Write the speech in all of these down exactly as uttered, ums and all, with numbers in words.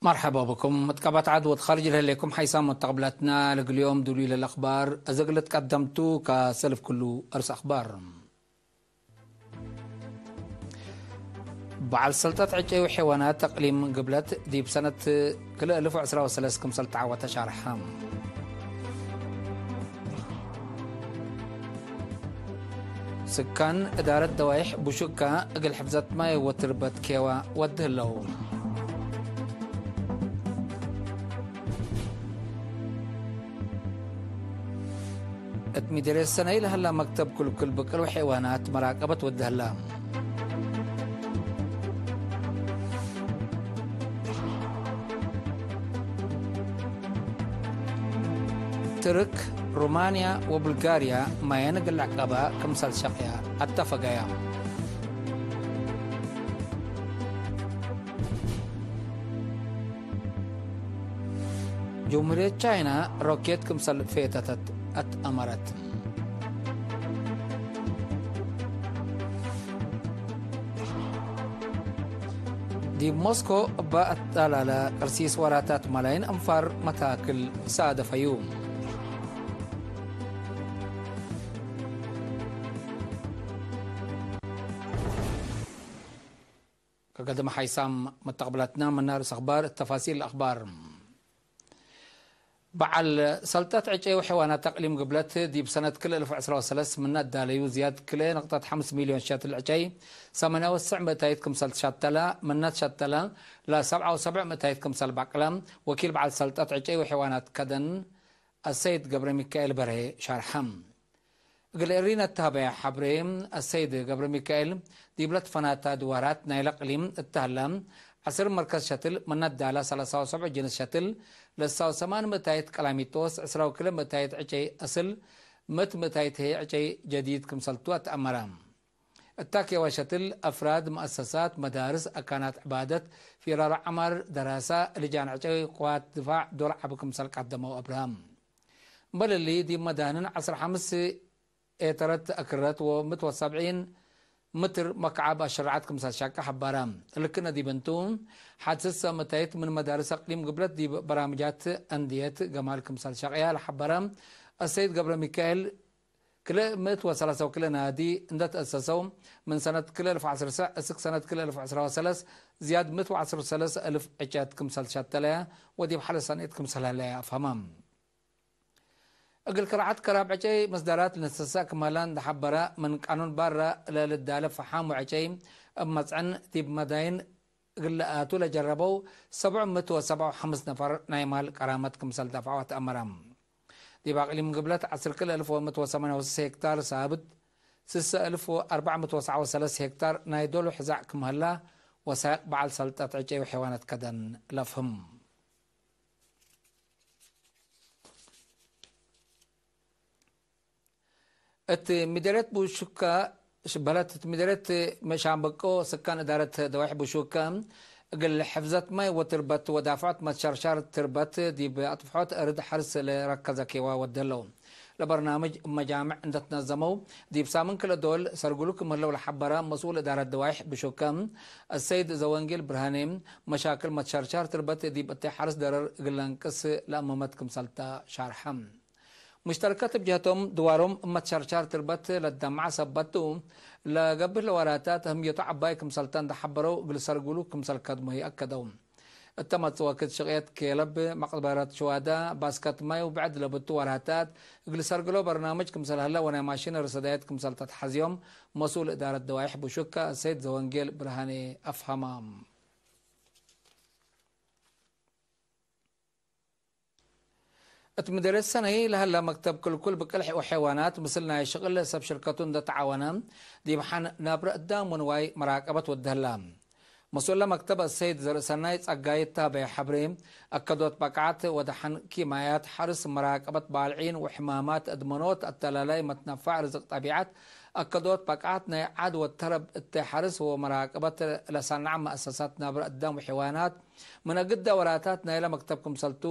መርሐባ ብኩም። መትቀበት ዐድ ወድ ኻርጅ ለህሌኩም ሓይሳም መተቅብላትና። ለግል ዮም ዱሉይ ለለአኽባር እዘ እግል ትቀደምቱ ከሰልፍ ክሉ እርስ አኽባር። በዐል ሰልጠት ዕጨይ ወሐይዋናት እቅሊም ግብለት ዲብ ሰነት ክልኤ እልፍ ወዕስራ ወሰለስ ክምሰል ተዐወተ ሻርሐ። ስካን እዳረት ደዋይሕ ቡሹካ እግል ሕፍዘት ማይ ወትርበት ኬዋ ወድ ህለው። እት ሚደርየት ሰነይ ለሀላ መክተብ ክልኩል ብቅል ወሐይዋናት መራቀበት ወድ ህላ። ትርክ፣ ሩማንያ ወቡልጋርያ ማየን እግል ለዕቀባ ክምሰል ሸቅያ አተፈገያ። ጅምሁርየት ቻይና ሮኬት ክምሰል ፌተተት አትአመረት። ዲብ ሞስኮ እበ አተላለ ቅርሲስ ወራታት መላይን አንፋር መታክል ሳደፈዩ። ከገድመ ሓይሳም መተቅብላትና ምነ ርእስ አኽባር፣ ተፋሲል አኽባር። በዐል ሰልጠት ዕጨይ ወሐይዋናት አቅሊም ግብለት ዲብ ሰነት ክልኤ እልፍ ወዕስራ ወሰለስ ምነ አዳለዩ ዝያድ ክልኤ ነቅጠት ሐምስ ሚልዮን ሸትል ዕጨይ ሰማንያ ወትሰዕ ምእታይት ክምሰል ትሻተለ፣ ምነ ትሻተለ ለሰብዓ ወሰብዕ ምእታይት ክምሰል በቅለ ወኪል በዐል ሰልጠት ዕጨይ ወሐይዋናት ከደን አሰይድ ገብረሚካኤል በርሄ ሻርሐ። እግል እሪነ እተሀበየ ሐብሬ፣ አሰይድ ገብረሚካኤል፣ ዲብለ ትፈናተ ድዋራት ናይለ እቅሊም እተ ሀለ፣ ዐስር መርከዝ ሸትል፣ ምነ ዳለ ሰላሳ ወሰብዕ ጅንስ ሸትል፣ ለሳው ሰማን ምእታይት ቀላሚጦስ፣ ዕስራ ወክልኤ ምእታይት ዕጨይ አስል፣ ምእት ምእታይት ህዬ ዕጨይ ጀዲድ ክምሰልቱ አትአመረ። እታ ኬወ ሸትል፣ አፍራድ፣ መአሰሳት፣ መዳርስ፣ አካናት ዕባደት፣ ፊራር ዐማር፣ ደራሳ፣ ልጃን ዕጨይ፣ ቅዋት ድፋዕ፣ ዶል ዐቢ ክምሰል ቀደመው አብርሃም። እምበል እሊ፣ ዲብ መዳንን ዐስር ሐምስ ኤተረት አክረት ወምእት ወሰብዒን ምትር መክዓብ አሸረዐት ክምሰል ሸቀ ሐባረ። እልክነ ዲብ እንቱ፣ ሐድ ስሰ ምእታይት ምን መዳርስ አቅሊም ግብለት ዲብ በራምጃት አንድየት ገማል ክምሰል ሸቅያ ለሐበረ አሰይድ ገብረሚካኤል፣ ክልኤ ምእት ወሰላሳ ወክልኤ ናዲ እንደ ተአሰሰው፣ ምን ሰነት ክልኤ እልፍ ወዐስር እስክ ሰነት ክልኤ እልፍ ወዐስራ ወሰለስ ዝያድ ምእት ወዐስር ወሰለስ እልፍ ዕጨት ክምሰል ሸተለየ ወዲብ ሐለ ሰኔት ክምሰል ሀለየ አፍሀመ። እግል ክርዐት ከራብ ዕጨይ መስዳራት ልንሰሰእ ክም ሀለ እንደ ሐበረ፣ ምን ቃኑን ባረ ለልዳለ ፈሓም ወዕጨይ እብ መጽዕን ዲብ መዳይን እግል ለአቱ ለጀረበው ሰብዑ ምእት ወሰብዓ ወሐምስ ነፈር ናይ ማል ቀራመት ክምሰል ደፍዐው አትአመረ። ዲብ አቅሊም ግብለት ዐስር ክልኤ እልፍ ወምእት ወሰማንያ ወስስ ሄክታር ሳብት፣ ስሰ እልፍ ወአርበዕ ምእት ወሰብዓ ወሰለስ ሄክታር ናይ ዶሉ ሕዛዕ ክም ሀላ ወሳይቅ በዐል ሰልጠት ዕጨይ ወሐይዋናት ከደን ለፍህም። እት ሚደርየት ቡሹከ በለት፣ እት ሚደርየት ሻምበቆ ስካን እዳረት ደዋይሕ ቡሹከ እግል ሕፍዘት ማይ ወትርበት ወዳፍዖት መትሸርሻር ትርበት ዲብ አጥፍሖት እርድ ሐርስ ለረከዘ ኬዋ ወደለው። ለበርናምጅ እብ መጃምዕ እንደ ትነዘመው፣ ዲብ ሳምን ክልኤ ዶል ሰርግሉ ክም ህለው ለሐበረ መስኡል እዳረት ደዋይሕ ብሹከ፣ አሰይድ ዘወንጌል ብርሃኔ፣ መሻክል መትሸርሻር ትርበት ዲብ እተ ሐርስ ደረር እግል ለንቅስ ለአመመት ክምሰልተ ሻርሐ። ሙሽተረከት እብ ጀህቶም፣ ድዋሮም እብ መትሸርሻር ትርበት ለደምዐ ሰበት ቱ፣ ለገብእ ለወራታት ህምየቱ ዐባይ ክምሰልተ እንደ ሐበረው፣ እግል ሰርግሉ ክምሰል ከድሞ ይአከደው። እተ መጽእ ወክድ ሽቅየት ኬለብ፣ መቅበረት ሽዋዳ፣ ባስከት ማይ ወብዕድ ለብቱ ወራታት እግል ሰርግሎ በርናምጅ ክምሰል ሀለ ወናይ ማሽን ርሰዳየት ክምሰል ተትሐዝዮም መስኡል እዳረት ደዋይሕ ብሹከ ሰይድ ዘወንጌል ብርሃኔ አፍሀማም። እት ምደርየት ሰነይ ለሀለ መክተብ ክልኩል ብቅል ወሐይዋናት ምስል ናይ ሽቅል ሰብ ሽርከቱ እንደ ተዓወነ፣ ዲብ ሐን ናብረ እዳም ወንዋይ መራቀበት ወድሀላ። መስኡለ መክተብ አሰይድ ዘርእሰናይ ጸጋይ እታበየ ሐብሬ፣ አከዶት በቃዕት ወደሐን ኪማያት ሐርስ፣ መራቀበት ባልዒን ወሕማማት፣ እድመኖት፣ አተላላይ መትነፋዕ፣ ርዝቅ ጠቢዐት፣ አከዶት በቃዕት ናይ ዐድ ወተረብ እተ ሐርስ ወመራቀበት ለሰንዐ መአሰሳት ናብረ እዳም ወሐይዋናት፣ ምን እግል ደወራታት ናይለ መክተብ ክምሰልቱ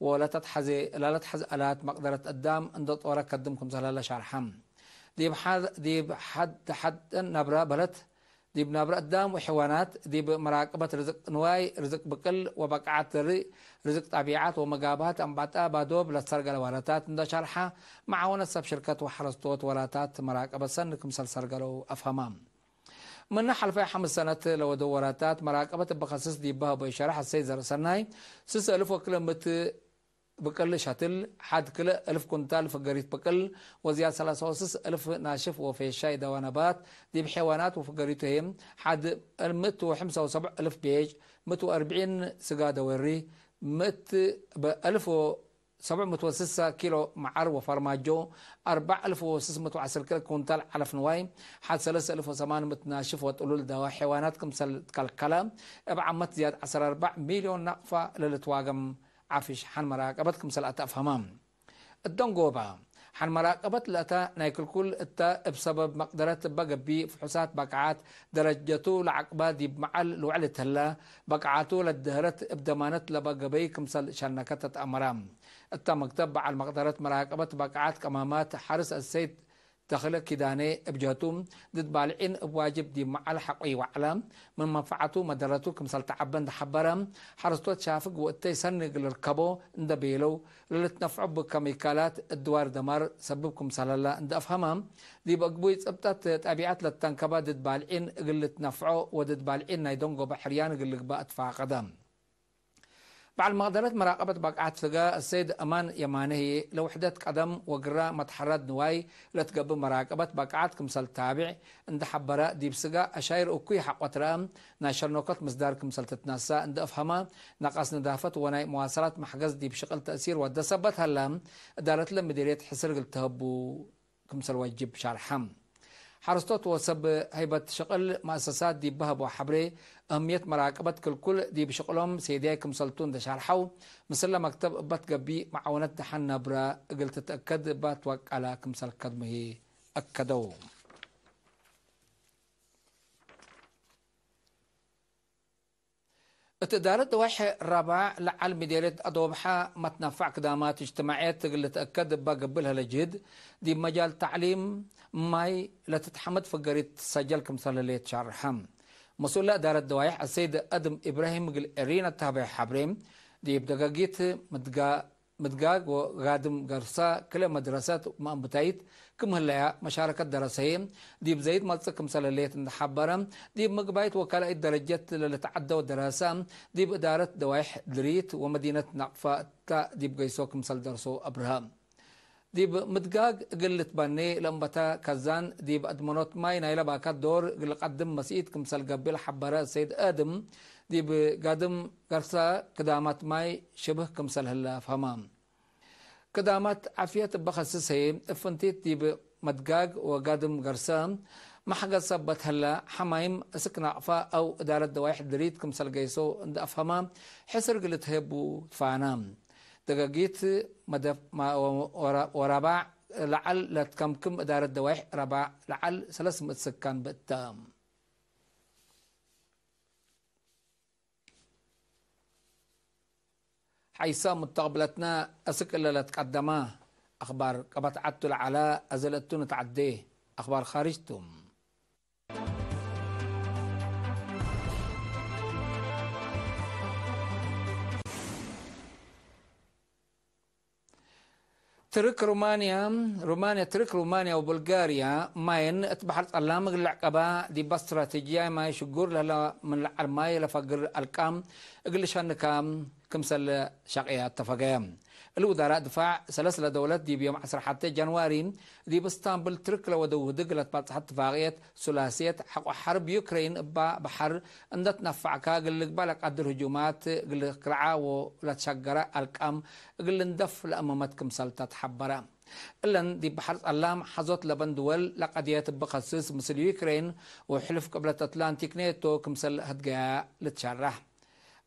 ወለተትሐዜ፣ ለለትሐዝ አላት መቅደረት እዳም እንደ ጦረ ከድም ክምሰለ ለሻርሐ። ዲብ ሐ-፣ ዲብ ሐድ ሐድ ነብረ በለት ዲብ ናብረ አዳም ወሐይዋናት፣ ዲብ መራቀበት ርዝቅ ንዋይ፣ ርዝቅ ብቅል ወበቅዓት ዘርእ፣ ርዝቅ ጠቢዓት ወመጋብሀት አንባጣ ባዶብ ለትሰርገለ ዋላታት እንደ ሸርሐ፣ መዓወነት ሰብ ሽርከት ወሐረስቶት ወላታት መራቀበት ሰኒ ክምሰል ሰርገለው አፍሀማ። ምነ ሐልፈ ሐምስ ሰነት ለወደው ወላታት መራቀበት እብ ከስስ ዲብ በህቦ ሸርሐ አሰይድ ዘርአሰናይ፣ ስስ እልፍ ወክልኤ ምእት ብቅል ሸትል፣ ሐድ ክልኤ እልፍ ኩንታል ፍገሪት ብቅል ወዝያድ ሰላሳ ወስስ እልፍ ናሽፍ ወፌሻይ ደዋ ነባት ዲብ ሐይዋናት ወፍገሪቱ ህዬ፣ ሐድ ምእት ወሐምሳ ወሰብዕ እልፍ ቤጅ፣ ምእት ወአርብዒን ስጋ ደወሪ፣ ምእት እልፍ ወሰብዕ ምእት ወስሳ ኪሎ መዓር ወፈርማጆ፣ አርበዕ እልፍ ወስስ ምእት ወዐስር ኪሎ ኩንታል ዐለፍ ንዋይ፣ ሐድ ሰለስ እልፍ ወሰማን ምእት ናሽፍ ወጥሉል ደዋ ሐይዋናት ክምሰል ትከልከለ፣ እብ ዓመት ዝያድ ዐስር አርበዕ ሚልዮን ናቅፋ ለልትዋገም ዓፍሽ ሐን መራቀበት ክምሰል አተአፍሀመ። እት ደንጎበ፣ ሐን መራቀበት ለእተ ናይ ክልኩል እተ እብ ሰበብ መቅደረት እበ ገብእ ፍሑሳት በቅዓት ደረጀቱ ለዐቅበ ዲብ መዓል ልውዕል እት ህለ፣ በቅዓቱ ለደህረት እብ ደማነት ለበ ገበይ ክምሰል ሸነከ ተትአመረ። እተ መክተብ በዐል መቅደረት መራቀበት በቅዓት ቀማማት ሐርስ አሰይድ ተኽለ ኪዳኔ እብ ጀህቱ፣ ድድ ባልዒን እብ ዋጅብ ዲብ መዓል ሐቆ ይወዐለ፣ ምን መንፈዐቱ መደረቱ ክምሰል ተዐበ እንደ ሐበረ፣ ሐረስቶት ሻፍግ ወእተይ ሰኒ እግል ልርከቦ እንደ ቤለው፣ ለልትነፍዖ እብ ከሚካላት እድዋር ደማር ሰብብ ክምሰል ህለ እንደ አፍሀመ፣ ዲብ እግቡይ ጽብጠት ጠቢዐት ለተንከበ ድድ ባልዒን እግል ልትነፍዖ ወድድ ባልዒን ናይ ደንጎበ ሕርያን እግል ልግበእ አትፋቀደ። በዐል መቅደረት መራቀበት በቅዓት ፍገ አሰይድ አማን የማነ ህዬ፣ ለውሕደት ቀደም ወግራ መትሐረድ ንዋይ ለትገብእ መራቀበት በቅዓት ክምሰል ታብዕ እንደ ሐበረ፣ ዲብ ስጋ አሻይር እኩይ ሐቆት ረአ፣ ናይ ሸኖከት ምስዳር ክምሰል ትትነሰእ እንደ አፍሀመ፣ ነቀስ ነዳፈት ወናይ መዋሰላት መሕገዝ ዲብ ሽቅል ተእሲር ወደ ሰበት ሀለ፣ እዳረትለ ምዲርየት ሕስር እግል ተሀቡ ክምሰል ወጅብ ሸርሐ። ሐረስቶት ወሰብ ሀይበት ሽቅል መአሰሳት ዲብ በህቦ ሐብሬ፣ አህምየት መራቀበት ክልኩል ዲብ ሽቅሎም ሴድያይ ክምሰልቱ እንደ ሸርሐው፣ ምስለ መክተብ እበ ትገቢእ መዓወነት ደሐን ነብረ እግል ትትአከድ እበ ትወቀለ ክምሰል ከድሙ ህዬ አከደው። እት እዳረት ደዋይሕ ረባዕ ለዐል ምዴርየት አዶብሐ መትነፈዕ ክዳማት እጅትማዕየት እግል ልትአከድ እበ ገብእ ለህለ ጅህድ፣ ዲብ መጃል ተዕሊም ማይ ለትትሐመድ ፍገሪት ትሰጀል ክምሰል ህሌት ሸርሐ። መስኡል እዳረት ደዋይሕ አሰይድ አድም ኢብራሂም እግል ኤሪና ተሀበየ ሐብሬ፣ ዲብ ደገጊት ምድጋ ምድጋግ ወጋድም ገርሰ ክለ መድረሰት መአንብታይት ክም ህለያ፣ መሻረከት ደረሰ ህዬ ዲብ ዘይድ መጽእ ክምሰል ህሌት እንደ ሐበረ፣ ዲብ ምግባይት ወካልአይት ደረጀት ለልትዐደው ደረሰ ዲብ እዳረት ደዋይሕ ድሪት ወመዲነት ናቅፋ እተ ዲብ ገይሶ ክምሰል ደርሶ አብርሀ። ዲብ ምድጋግ እግል ልትበኔ ለእንበተ ከዛን፣ ዲብ አድመኖት ማይ ናይለ ባካት ዶር እግል ልቀድም መስኢት ክምሰል ገብእ ለሐበረ ሰይድ አድም፣ ዲብ ጋድም ገርሰ ክዳማት ማይ ሽብህ ክምሰል ህለ ፈህመ። ክዳማት ዓፍየት እበ ከስስ ህዬ፣ እብ ፍንቲት ዲብ መድጋግ ወጋድም ገርሰ መሕገዝ ሰበት ህለ፣ ሐማይም እስክ ናቅፋ አው እዳረት ደዋይሕ ድሪት ክምሰል ገይሶ እንደ አፍሀመ፣ ሕስር እግል ልትሀቡ ትፋነ። ደገጊት መደፍ ማ-፣ ወረ-፣ ወረባዕ ለዐል ለትከምክም እዳረት ደዋይሕ ረባዕ ለዐል ሰለስ ምእት ስካን ብእተ። ሐይሰ ሙተቅብለትነ እስክ እለ ለትቀደመ አክባር ቀበት ዐድ ቱ ለዐለ፣ አዜ ለእቱ ንትዐዴ። አክባር ካርጅ ቱ። ትርክ ሩማንያ፣ ሩማንያ፣ ትርክ ሩማንያ ወቡልጋርያ ማይን እት በሐር ጸላም እግል ልዕቀባ ዲብ እስትራቴጅያይ ማይ ሽጉር ለህለ ምን ለዐል ማይ ለፈግር አልቃም እግል ልሸንካ ክምሰል ሸቅየ አተፈገ። እሊ ውዛራእ ድፋዕ ሰለስ ለደውለት ዲብ ዮም ዐስር ሐቴ ጃንዋሪ ዲብ እስታንቡል ትርክ ለወደው ውህድግ ለትባጽሐ እትፋቅየት ሱላስየት ሐቆ ሐርብ ዩክሬን እባ በሐር እንደ ትነፈዕከ እግል ልግበእ ለቀድር ህጁማት እግል ልክርዐ ወለትሸገረ አልቃም እግል ልንደፍ ለአመመት ክምሰልተ ተሐበረ። እለን ዲብ በሐር ጸላም ሐዞት ለበን ድወል ለቀድየት እብ ከስስ ምስል ዩክሬን ወሕሉፍ ቅብለት አትላንቲክ ኔቶ ክምሰል ህድገያ ልትሸረሕ።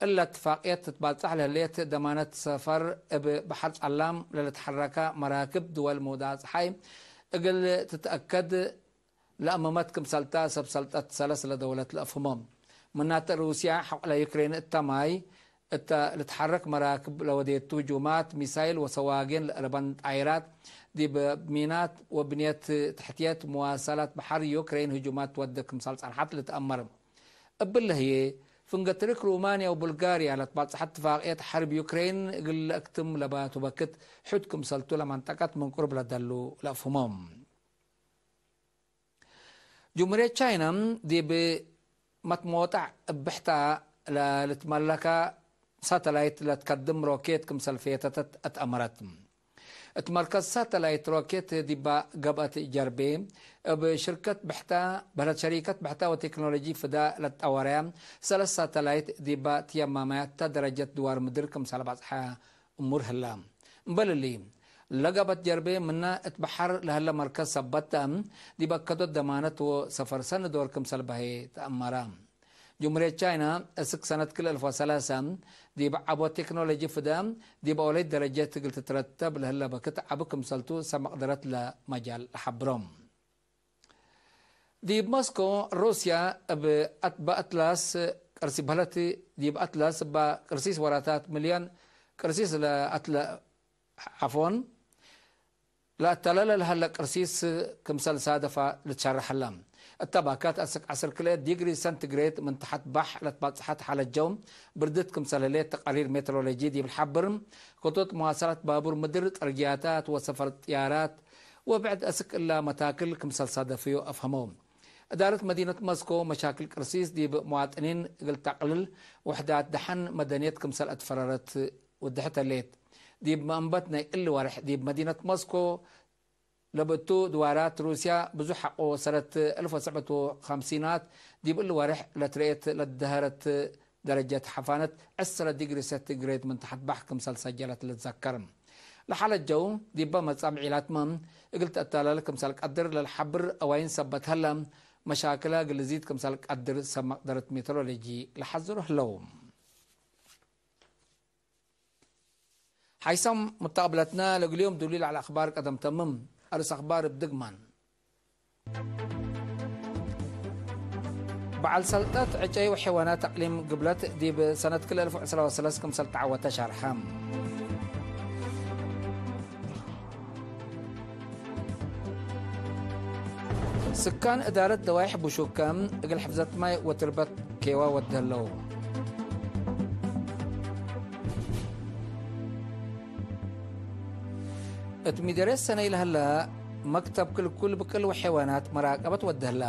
እለ እትፋቅየት ትትባጸሕ ለህሌት ደማነት ሰፈር እብ በሐር ጸላም ለልትሐረከ መራክብ ድወል መውዳጽ ጸሓይ እግል ትትአከድ ለአመመት ክምሰልተ ሰብ ሰልጠት ሰለስ ለደውለት ለአፍህሞ። ምናተ ሩስያ ሐቆ ለዩክሬን እተ ማይ እተ ልትሐረክ መራክብ ለወዴቱ ህጁማት፣ ሚሳይል ወሰዋጌን ለአለበን ጣይራት፣ ዲብ ሚናት ወብንየት ተሕትየት መዋሰላት በሐር ዩክሬን ህጁማት ትወዴ ክምሰል ጸንሐት ልትአመር። እብለ ህዬ፣ ፍንገ ትርክ ሩማንያ ወቡልጋርያ ለትባጽሐ እትፋቅየት ሐርብ ዩክሬን እግል ለአክትም ለባቱ በክት፣ ሑድ ክምሰልቱ ለመንጠቀት ምን ቅሩብ ለደሉ ለአፍህሞም። ጅምሁርየት ቻይና ዲብ መትሞጣዕ እብ ብሕታ ለልትመለካ ሳተላይት ለትከድም ሮኬት ክምሰል ፌተተት አትአመረት። እት መርከዝ ሳተላይት ሮኬት ዲባ ገብአት ጀርቤ፣ እብ ሽርከት ብሕታ፣ በህለት ሸሪከት ብሕታ ወቴክኖሎጂ ፍዳ ለትጠወረያ ሰለስ ሳተላይት ዲባ ትየማመያታ ደረጀት ድዋር ምድር ክምሰል በጽሐ እሙር ህላ። እምበል እሊ፣ ለገብአት ጀርቤ ምነ እት በሐር ለህለ መርከዝ ሰበት ተ፣ ዲብ አከዶት ደማነት ወሰፈር ሰኒ ዶር ክምሰል በሄ ተአመረ። ጅምሁርየት ቻይና፣ እስክ ሰነት ክልኤ አልፍ ወሰላሰ፣ ዲብ ዐቦት ቴክኖሎጂ ፍደ፣ ዲብ አወለይት ደረጀት እግል ትትረተብ ለህለ በክት ዐቢ ክምሰልቱ ሰብ መቅደረት ለመጃል ለሐብሮ። ዲብ ሞስኮ፣ ሩስያ እብ አት-፣ በአትላስ ቅርሲ በህለት፣ ዲብ አትላስ እባ ቅርሲስ ወራታት ሚልዮን ቅርሲስ ለአትለ-፣ ዐፎን፣ ለአተለለ ለሀለ ቅርሲስ ክምሰል ሳደፋ ልትሸረሕ ህለ። እተ ባካት አስክ ዐስር ክልኤ ዲግሪ ሰንቲግሬድ ምን ተሐት ባሕ ለትባጽሐት ሓለት ጀው ብርድት ክምሰል ህሌት ተቃሪር ሜትሮሎጂ ዲብ ልሓብር፣ ክጡጥ መዋሰላት ባቡር ምድር፣ ጠርግያታት ወሰፈር ጥያራት ወብዕድ አስክ እላ መታክል ክምሰል ሳደፍዮ አፍሀመው። እዳረት መዲነት ሞስኮ መሻክል ቅርሲስ ዲብ መዋጥኒን እግል ተቅልል ውሕዳት ደሐን መደንየት ክምሰል አትፈረረት ውድሐት ህሌት። ዲብ መአንበት ናይ እሊ ወርሕ ዲብ መዲነት ሞስኮ ለብእቱ ድዋራት ሩስያ ብዙሕ ሐቆ ሰነት አልፍ ወትስዕ ምእት ወሐምሲናት ዲብ እሊ ወርሕ ለትረኤት ለደሀረት ደረጀት ሐፋነት ዕስረ ዲግሪ ሰንቲግሬድ ምን ተሐት ባሕ ክምሰል ሰጀለት ልትዘከር። ለሓለት ጀው ዲበ መጻምዕ ኢላትመ እግል ተአተላለ ክምሰል ቀድር ለልሐብር አዋይን ሰበት ሀለ፣ መሻክለ እግል ልዚድ ክምሰል ቀድር ሰብ መቅደረት ሜትሮሎጂ ለሐዝሩ ህለው። ሓይሳም ሙተቅብለትነ ለእግል ዮም ዱሊ ለዐለ አኽባር ቀደም ተምም። አርስ አኽባር እብ ድግማን። በዐል ሰልጠት ዕጨይ ወሐይዋናት አቅሊም ግብለት ዲብ ሰነት ክልኤ አልፍ ወዕስራ ወሰለስ ክምሰል ተዐወተ ሸርሐ። ስካን እዳረት ደዋይሕ ቡሹከ እግል ሕፍዘት ማይ ወትርበት ኬዋ ወድ ህለው። እት ሚደርየት ሰነይ ለሀለ መክተብ ክልኩል ብቅል ወሐይዋናት መራቀበት ወድ ህለ።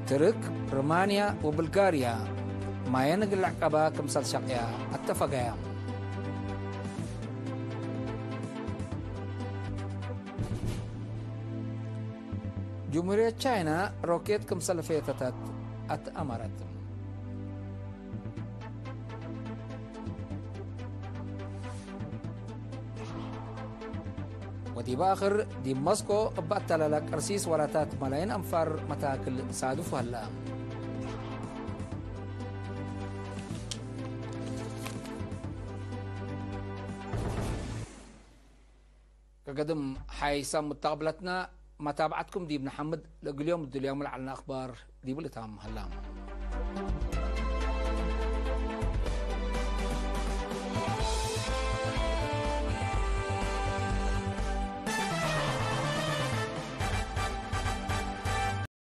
ትርክ፣ ርማንያ ወቡልጋርያ ማየን እግል ለዕቀባ ክምሰል ሸቅያ አተፈገያ። ጅምሁርየት ቻይና ሮኬት ክምሰል ፌተተት አትአመረት። ወዲብ አክር፣ ዲብ ሞስኮ እበ አተላለ ቅርሲስ ወራታት መላይን አንፋር መታክል ሳድፉ ሀለ። ከገድም ሓይሳም ሙተቅብለትነ መታብዐትኩም ዲብ ነሐምድ፣ ለእግል ዮም እድልዮም ለዐልነ አኽባር ዲቡ ልታም ሀላ።